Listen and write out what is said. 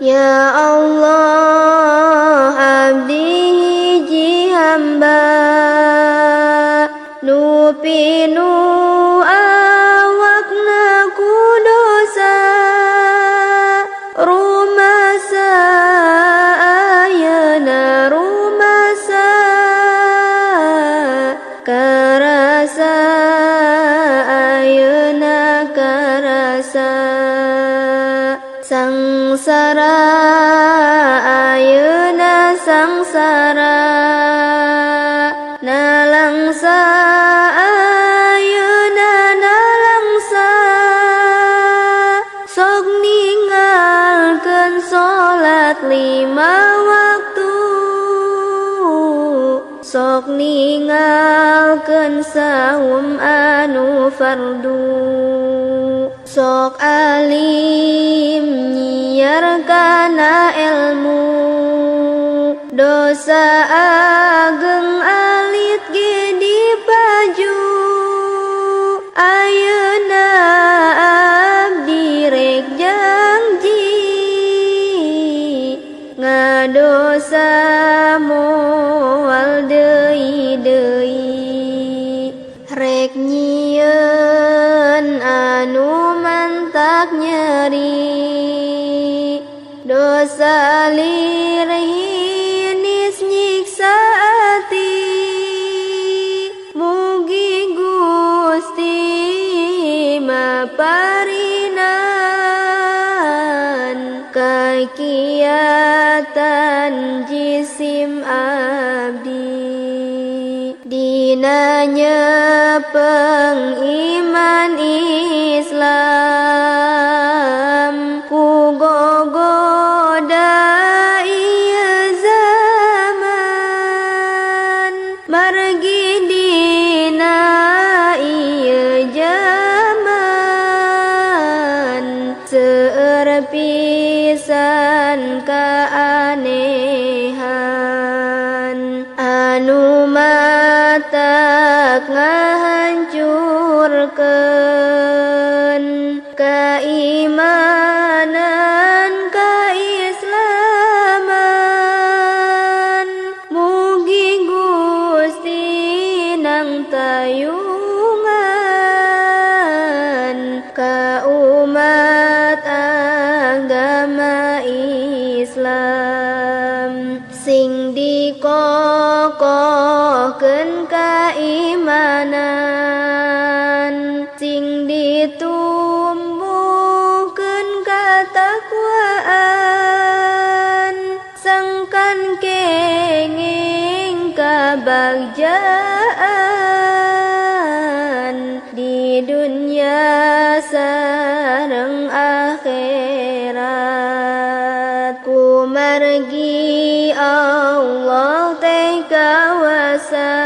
Ya Allah abdi hiji hamba nu pinu awakna ku dosa rumasa ayeuna rumasa karasa ayeuna karasa sangsara ayeuna sangsara nalangsa ayeuna nalangsa sok ninggalkeun salat 5 waktu sok ninggalkeun saum anu fardu sok alim nyiar kana ilmu dosa ageng alit ge dipaju ayeuna abdi rek janji ngadosa moal deui deui rek nyieun anu mantak nyeri dosa lirhinis nyiksa ati mugi Gusti maparinan kakiatan jisim abdi dina nyepeng iman Islam ku gogoda ieu zaman margi dina ieu jaman seueur pisan kaanehan anu matak ngahancurkeun keimanan keislaman mugi Gusti nang tayungan ka umat agama Islam sing dikokohkeun keimanan sing ditumbuhkeun katakwaan sangkan kenging kabagjaan di dunia sareng akhirat kumargi Allah teh kawasa.